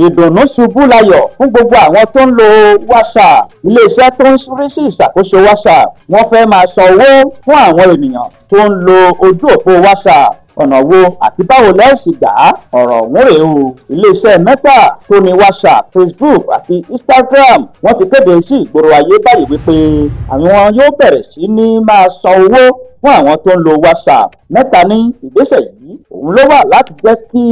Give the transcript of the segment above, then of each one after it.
Ìdùnnú ṣubú layọ̀ fún gbogbo àwọn tó ń lo WhatsApp. Iléeṣẹ́ tó ń rí sí ìṣàkóso WhatsApp, wọ́n fẹ́ máa san owó fún àwọn ènìyàn tó ń lo ojú òpó WhatsApp. Ọ̀nà wo àti báwo lẹ sì gbà á? Ọ̀rọ̀ ọ̀hún rèé o. Iléeṣẹ́ Meta tó ní WhatsApp, Facebook àti Instagram, wọ́n ti kéde sí ìgboro ayé báyìí wípé àwọn yóò bẹ̀rẹ̀ sí ní máa san owó fún àwọn tó ń lo WhatsApp. Meta ní ìgbésẹ̀ yìí òun ló wà láti jẹ́ kí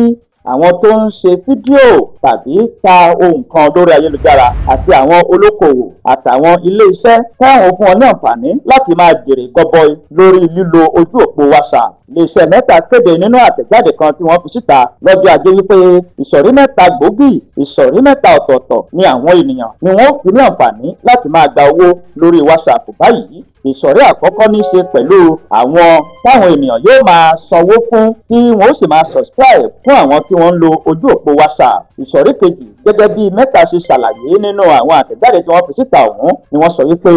àwọn tó ń ṣe fídíò tàbí ta ohun kan lórí ayélujára àti àwọn olókoòwò àtàwọn ilé-iṣẹ́ káwọn fún wọn ní àǹfààní láti máa jèrè gọbọi lórí lílo ojú òpó WhatsApp. Iléeṣẹ́ Meta kéde nínú àtẹ̀jáde kan tí wọ́n fi síta lọ́jọ́ Ajé wípé ìsọ̀rí mẹ́ta gbòógì, ìsọ̀rí mẹ́ta ọ̀tọ̀ọ̀tọ̀ ni àwọn ènìyàn ni wọ́n fi ní àǹfààní láti máa gba owó lórí WhatsApp báyìí. Ìsọ̀rí àkọ́kọ́ ní í ṣe pẹ̀lú àwọn táwọn ènìyàn yóò máa sanwó fún tí wọ́n ó sì máa subscribe fún àwọn tí wọ́n ń lo ojú òpó WhatsApp. Ìsọ̀rí kejì, gẹ́gẹ́ bí Meta ṣe ṣàlàyé nínú àwọn àtẹ̀jáde tí wọ́n fi síta ọ̀hún, ni wọ́n sọ wípé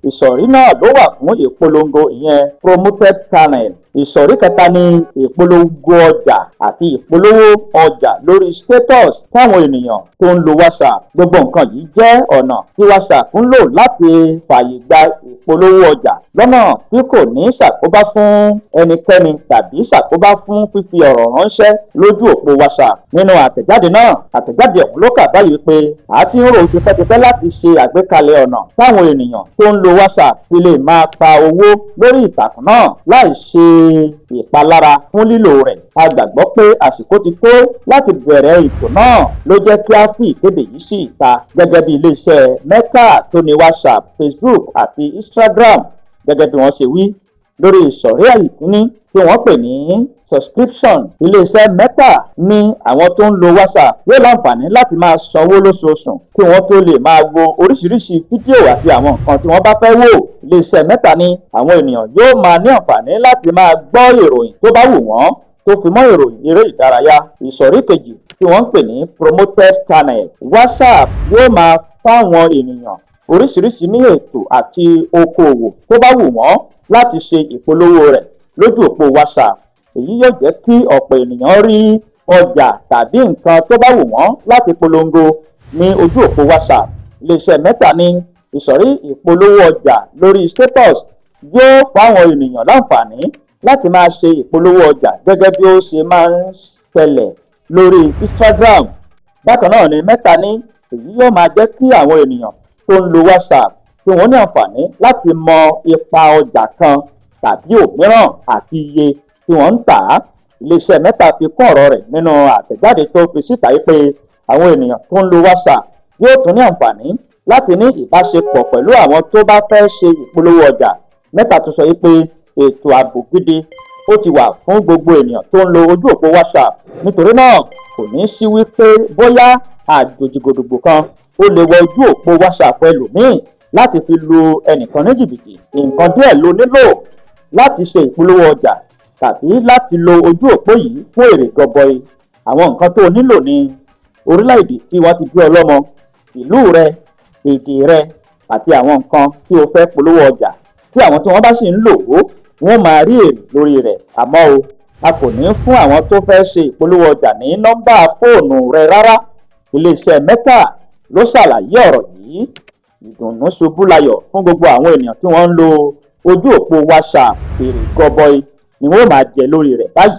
ìsọ̀rí náà ló wà fún ìpolongo, ìyẹn promoted channel. Ìsọ̀rí kẹta ni ìpolongo ọjà àti ìpolówó ọjà lórí status fáwọn ènìyàn tó ń lo WhatsApp. Gbogbo nǹkan yìí jẹ́ ọ̀nà tí WhatsApp ń lò láti fààyè gba ìpolówó ọjà lọ́nà tí kò ní ṣàkóbá fún ẹnikẹ́ni tàbí ṣàkóbá fún fífi ọ̀rọ̀ ránṣẹ́ lójú òpó WhatsApp. Nínú àtẹ̀jáde náà, àtẹ̀jáde ọ̀hún ló kà báyìí pé a ti ń rò tipẹ́tipẹ́ láti ṣe àgbékalẹ̀ ọ̀nà táwọn ènìyàn tó ń lo WhatsApp fi lè máa pa owó lórí ìtàkùn náà láì ṣe ìpalára fún lílò rẹ̀. A gbàgbọ́ pé àsìkò ti tó láti bẹ̀rẹ̀ ètò náà ló jẹ́ kí a fi ìkéde yìí sí ìta, gẹ́gẹ́ bí iléeṣẹ́ Meta tó ní WhatsApp, Facebook àti Instagram gẹ́gẹ́ bí wọ́n ṣe wí. Lórí ìsọ̀rí ìkíní tí wọ́n pè ní subscription, iléeṣẹ́ Meta ní àwọn tó ń lo WhatsApp yóò láǹfààní láti máa sanwó lóṣooṣù kí wọ́n tó lè máa wo oríṣiríṣi fídíò àti àwọn nǹkan tí wọ́n bá fẹ́ wò. Iléeṣẹ́ Meta ní àwọn ènìyàn yóò máa ní àǹfààní láti máa gbọ́ ìròyìn tó bá wù wọ́n, tó fi mọ́ ìròyìn eré ìdárayá. Ìsọ̀rí kejì tí wọ́n ń pè ní promoted channel, WhatsApp yóò máa fáwọn ènìyàn oríṣiríṣi ní ètò àti okòòwò tó bá wù wọ́n láti ṣe ìpolówó rẹ̀ lójú òpó WhatsApp. Èyí yóò jẹ́ kí ọ̀pọ̀ ènìyàn rí ọjà tàbí nǹkan tó bá wù wọ́n láti polongo ní ojú òpó WhatsApp. Iléeṣẹ́ Meta ní ìsọ̀rí ìpolówó ọjà lórí status yóò fáwọn ènìyàn láǹfààní láti máa ṣe ìpolówó ọjà gẹ́gẹ́ bí ó ṣe máa ń ṣẹlẹ̀ lórí Instagram. Bákan náà ni Meta ní èyí yóò máa jẹ́ kí àwọn ènìyàn tó ń lo WhatsApp tí wọ́n ní àǹfààní láti mọ ipa ọjà kan tàbí òmíràn àti iye tí wọ́n ń tà á. Iléeṣẹ́ Meta fi kún ọ̀rọ̀ rẹ̀ nínú àtẹ̀jáde tó fi síta yìí pé àwọn ènìyàn tó ń lo WhatsApp yóò tún ní àǹfààní láti ní ìbáṣepọ̀ pẹ̀lú àwọn tó bá fẹ́ ṣe ìpolówó ọjà. Meta tún sọ yìí pé ètò ààbò gidi ó ti wà fún gbogbo ènìyàn tó ń lo ojú òpó WhatsApp, nítorí náà kò ní sí wípé bóyá àjòjìgòdògbò kan ó lè wọ ojú òpó WhatsApp ẹlòmíì láti fi lu ẹnìkan ní jìbìtì. Nǹkan díẹ̀ ló nílò láti ṣe ìpolówó ọjà tàbí láti lo ojú òpó yìí fún èrè gọbọi. Àwọn nǹkan tó nílò ní orílẹ̀-èdè tí wọ́n ti bí ọlọ́mọ, ìlú rẹ, èdè rẹ àti àwọn nǹkan tí o fẹ́ polówó ọjà tí àwọn tí wọ́n bá sì ń lò ó wọ́n máa rí èrè lórí rẹ̀. Àmọ́ o, a kò ní fún àwọn tó fẹ́ ṣe ìpolówó ọjà ní nọ́mbà fóònù rẹ rárá. Iléeṣẹ́ Meta ló ṣàlàyé ọ̀rọ̀ yìí. Ìdùnnú ṣubú layọ̀ fún gbogbo àwọn ènìyàn tí wọ́n ń lo ojú òpó WhatsApp. Èrè gọbọi ni wọ́n máa jẹ lórí rẹ̀ báyìí.